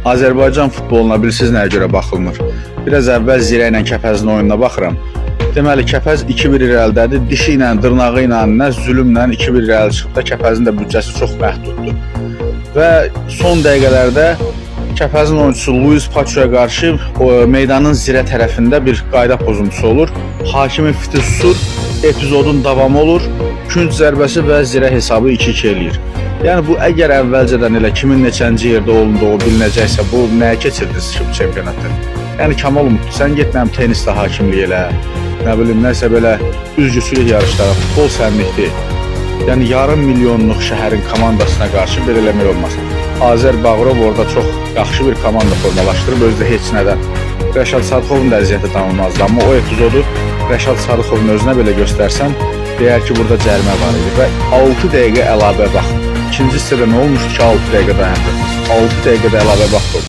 Azərbaycan futboluna bilirsiniz nəyə görə baxılmır? Biraz əvvəl Zirə ilə Kəpəzin oyununa baxıram. Deməli Kəpəz 2-1 irəlidədir. Dişi ilə, dırnağı ilə, nə zülmlə 2-1 irəli çıxıb da Kəpəzin də büdcəsi çox məhduddur. Və son dəqiqələrdə Kəpəzin oyunçusu Luis Pachoya qarşı o, meydanın Zirə tərəfində bir qayda pozuntusu olur. Hakimin fiti susur, epizodun davamı olur. Künc zərbəsi və Zirə hesabı 2-2 eləyir. Yəni bu əgər əvvəlcədən elə kimin neçənci yerdə olunduğu bilinəcəksə, bu nəyə keçirdiniz ki bu çempionatı? Yəni Kamal Umudlu, sən get nə bilim tenisdə hakimlik elə, nə bilim nəsə belə üzgüçülük yarışları, futbol sənlikdir. Yəni yarım milyonluq şəhərin komandasına qarşı belə eləmək olmaz. Azər Bağırov orada çox yaxşı bir komanda formalaşdırıb, özü də heç nədən. Rəşad Sadıxovun da əziyyəti danılmazdı, amma o epizodu Rəşad Sadıxovun özünə belə göstərsən, deyər ki, burada cərimə var idi və 6 dəqiqə əlavə vaxt. İkinci hissədə nə olmuşdu ki, 6 dəqiqə dayandırdınız? 6 dəqiqədə əlavə vaxt oldu.